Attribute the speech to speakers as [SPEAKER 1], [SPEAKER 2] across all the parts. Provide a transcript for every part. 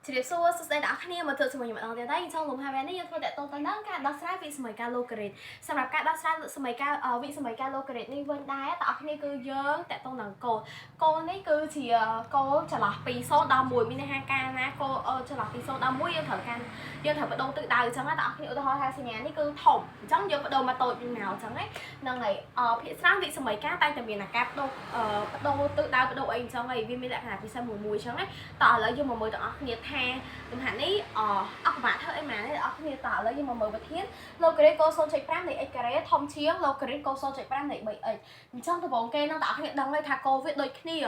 [SPEAKER 1] ជម្រាបសួរសួស្តីអ្នកនរគ្នាមកធ្វើជាមួយខ្ញុំម្ដងទៀតហើយអញ្ចឹងលំហាវ៉ានេះយើងធ្វើតទៅទៅនឹងការដោះស្រាយវិសមីការ logarit សម្រាប់ការដោះស្រាយសមីការវិសមីការ logarit នេះវិញដែរតើអ្នកគ្នាគឺយើងតទៅនឹងគោលគោលនេះគឺជាគោលចន្លោះពី0ដល់1មានន័យថាកាលណាគោលចន្លោះពី0ដល់1យើងត្រូវការយើងត្រូវបដូរទិសដៅអញ្ចឹងណាតើអ្នកគ្នាឧទាហរណ៍ថាសញ្ញានេះគឺធំអញ្ចឹងយើងបដូរមកតូចវិញមកអញ្ចឹងហ្នឹងហើយភាគច្រើនវិសមីការតែងតែមានអាការបដូរបដូរទិសដៅបដូរអីអញ្ចឹងហើយវាមានលក្ខណៈពិសេសមួយមួយអញ្ចឹងណាតើឥឡូវយើងមកមើលទាំងអស់គ្នាថាលំហាត់នេះអអត់ពិបាកធ្វើអីម៉ាទេអ្នកគ្នាតើឥឡូវយើងមកមើលវិធាន logarit គោ0.5នៃ x ការ៉េធំជាង logarit គោ0.5នៃ 3x អញ្ចឹងដំបូងគេនឹងអ្នកគ្នាដឹងហើយថាគោវាដូចគ្នា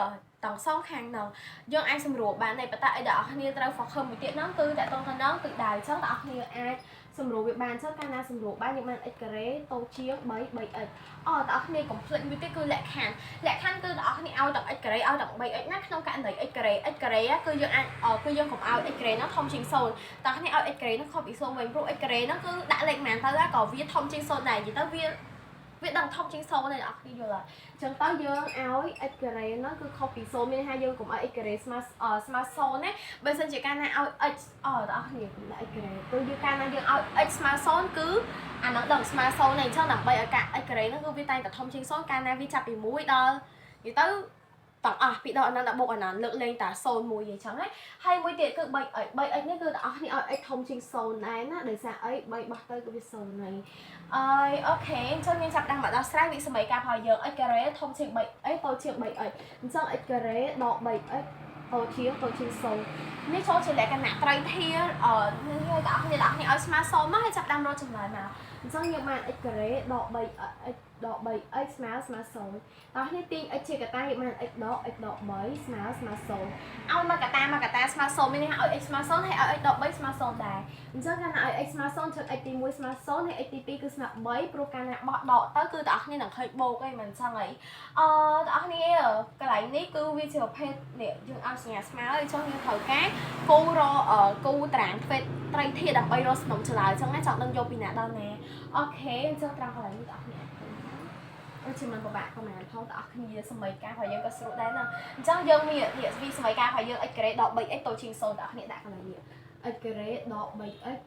[SPEAKER 1] ទាំងសងខាងហ្នឹងយើងអាចសម្រួលបានតែប៉ុន្តែអីដែលអ្នកគ្នាត្រូវ focus មួយទៀតហ្នឹងគឺតកតងទៅនឹងទិសដៅអញ្ចឹងអ្នកគ្នាអាចសម្រួលវាបានអញ្ចឹងកាលណាសម្រួលបានយើងបាន x ការ៉េតូចជាង3 3x អូអ្នកគ្នាកុំភ្លេចមួយទៀតគឺលក្ខខណ្ឌលក្ខខណ្ឌគឺអ្នកគ្នាឲ្យទាំង x ការ៉េឲ្យទាំង 3x ណាក្នុងករណី x ការ៉េ x ការ៉េគឺយើងអាចគឺយើងកុំឲ្យ x ការ៉េហ្នឹងធំជាង0តើគ្នាឲ្យ x ការ៉េហ្នឹងខុសពី0វិញព្រោះ x ការ៉េហ្នឹងគឺដាក់លេខប៉ុន្មានទៅក៏វាធំជាង0ដែរនិយាយទៅវាវាដឹងធំជាង0ដែរអ្នកគ្នាយល់អត់អញ្ចឹងទៅយើងឲ្យ x ការ៉េហ្នឹងគឺខុសពី0មានថាយើងកុំឲ្យ x ការ៉េស្មើស្មើ0ណាបើសិនជាកាលណាឲ្យ x អូអ្នកគ្នាកុំដាក់ x ការ៉េគឺយើងកាលណាយើងឲ្យ x ស្មើ0គឺអាហ្នឹងដឹងស្មើ0នេះអញ្ចឹងដើម្បីឲ្យកា x ការ៉េហ្នឹងគឺវាតែងតែធំជាង0កាលណាវាចាប់ពី1ដល់និយាយទៅទាំងអស់ពីដកអនន្តដល់បូកអនន្តលើកលែងតា0មួយអញ្ចឹងណាហើយមួយទៀតគឺ 3x 3x នេះគឺទាំងអស់គ្នាឲ្យ x ធំជាង0ដែរណាដោយសារអី3បោះទៅគឺវា0ហើយអើយ OK អញ្ចឹងយើងចាប់ដាក់មកដោះស្រាយវិសមីការរបស់យើង x ការ៉េធំជាង 3x តូចជាង 3x អញ្ចឹង x ការ៉េដក 3x តូចជាងតូចជាង0នេះចូលជាលក្ខណៈត្រីធាអឺនេះឲ្យបងប្អូនអ្នកនរឲ្យស្មើ0មកហើយចាប់ដើមរកចម្លើយមកអញ្ចឹងយើងបាន x ការ៉េដក 3x ដក 3x ស្មើស្មើ0តោះនេះទាញ x ជាកតាយើងបាន x ដក x ដក3ស្មើស្មើ0ឲ្យមកកតាមកកតាស្មើ0មានន័យថាឲ្យ x ស្មើ0ហើយឲ្យ x ដក3ស្មើ0ដែរអញ្ចឹងកាលណាឲ្យ x ស្មើ0ចុច x ទី1ស្មើ0ហើយ x ទី2គឺស្មើ3ព្រោះកាលណាបោះដកទៅគឺបងប្អូននឹងឃើញបូកឯងមិនអញ្ចឹងហីអឺបងប្អូនកន្លែងនេះគឺវាជាប្រភេទនេះយើងឲ្យសញ្ញាស្មើអញ្ចឹងយើងត្រូវការគូរគូតារាងទ្វេត្រីធាតុដើម្បីរកសំណុំចម្លើយអញ្ចឹងណាចង់ដឹងយកពីណាដល់ណា OK អញ្ចឹងត្រង់កន្លែងនេះបងប្អូនអាចឃើញដូចជាមិនពិបាកប្រហែលផងបងប្អូនសម័យកាលរបស់យើងក៏ស្រួលដែរណាអញ្ចឹងយើងមាននេះវិសម័យកាលរបស់យើង x ការ៉េដក 3x តូចជាង0បងប្អូនដាក់កន្លែងនេះ x ការ៉េដក 3x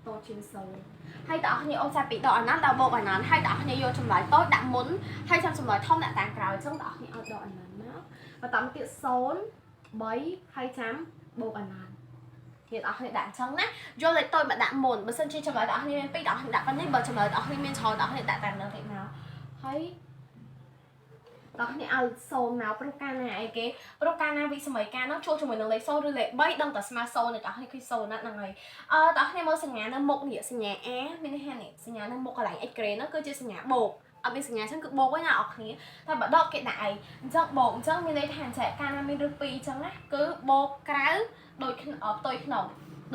[SPEAKER 1] តូចជាង0ហើយបងប្អូនអូសចាប់ពីដកអាណាដល់បូកអាណាហើយបងប្អូនយកចម្លើយតូចដាក់មុនហើយចាំចម្លើយធំដាក់តាមក្រោយអញ្ចឹងបងប្អូនឲ្យដកអាណាមកបន្តមកទៀត0 3ហើយចាំបូកអាណាអ្នកនរគ្នាដាក់អញ្ចឹងណាយកលេខតូចមកដាក់មុនបើសិនជាចម្លើយអ្នកនរគ្នាមាន2អ្នកនរគ្នាដាក់ប៉ុណ្នេះបើចម្លើយអ្នកនរគ្នាមានច្រើនអ្នកនរគ្នាដាក់តាមនឹងតិចមកហើយដល់គ្នាឲ្យ0មកព្រោះកាលណាអីគេព្រោះកាលណាវិសម័យកាលនោះចូលជាមួយនឹងលេខ0ឬលេខ3ដឹងតែស្មើ0អ្នកនរគ្នាឃើញ0ណាស់ហ្នឹងហើយអឺដល់គ្នាមើលសញ្ញានៅមុខនេះសញ្ញា A មានន័យថានេះសញ្ញានៅមុខកន្លែង x ក្រេហ្នឹងគឺជាសញ្ញាបូកអត់មានសញ្ញាចឹងគឺបូកឯណាអស់គ្នាតែបើដកគេដាក់អីអញ្ចឹងបូកអញ្ចឹងមានន័យថាចែកកាលណាមានឫស2អញ្ចឹងណាគឺបូកក្រៅដូចផ្ទុយក្នុង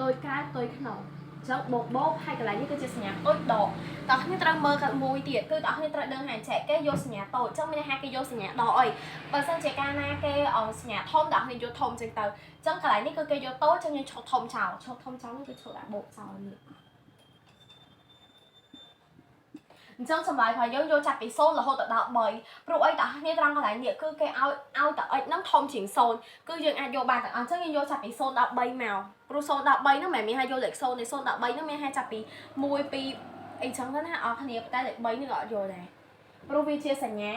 [SPEAKER 1] ដោយក្រៅផ្ទុយក្នុងអញ្ចឹងបូកបូកហើយកន្លែងនេះគឺជាសញ្ញាតូចដកតោះគ្នាត្រូវមើលមួយទៀតគឺតោះគ្នាត្រូវដឹងថាចែកគេយកសញ្ញាតូចអញ្ចឹងមានន័យថាគេយកសញ្ញាដកអីបើសិនជាកាលណាគេសញ្ញាធំតោះគ្នាយកធំចឹងទៅអញ្ចឹងកន្លែងនេះគឺគេយកតូចអញ្ចឹងយើងឈប់ធំចោលឈប់ធំចោលនេះគឺឈប់ដាក់បូកចោលនេះអញ្ចឹងចម្លើយរបស់យើងយកចាប់ពី0រហូតដល់3ព្រោះអីតើគ្នាត្រង់កន្លែងនេះគឺគេឲ្យឲ្យតែ x ហ្នឹងធំជាង0គឺយើងអាចយកបានទាំងអស់អញ្ចឹងយើងយកចាប់ពី0ដល់3មកព្រោះ0ដល់3ហ្នឹងមិនមែនមានឲ្យយកលេខ0ទេ0ដល់3ហ្នឹងមានឲ្យចាប់ពី1 2អីចឹងទៅណាអស់គ្នាប៉ុន្តែលេខ3នេះក៏អត់យកដែរព្រោះវាជាសញ្ញា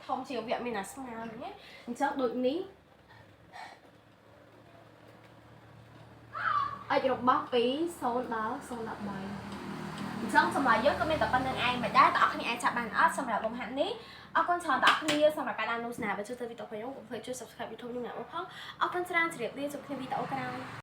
[SPEAKER 1] ធំជាងវាមានអាស្មើហ្នឹងណាអញ្ចឹងដូចនេះ x របស់ពី0ដល់0ដល់3អញ្ចឹងសម្រាប់យើងក៏មានតែប៉ុណ្្នឹងឯងមិនដែរតើអ្នកគ្នាអាចចាប់បានអត់សម្រាប់លំហាត់នេះអរគុណច្រើនដល់អ្នកគ្នាសម្រាប់ការតាមទស្សនាបើជួយទៅវីដេអូខ្ញុំកុំភ្លេចជួយ Subscribe YouTube ខ្ញុំអ្នកផងអរគុណច្រើនជម្រាបលាជួបគ្នាវីដេអូក្រោយ។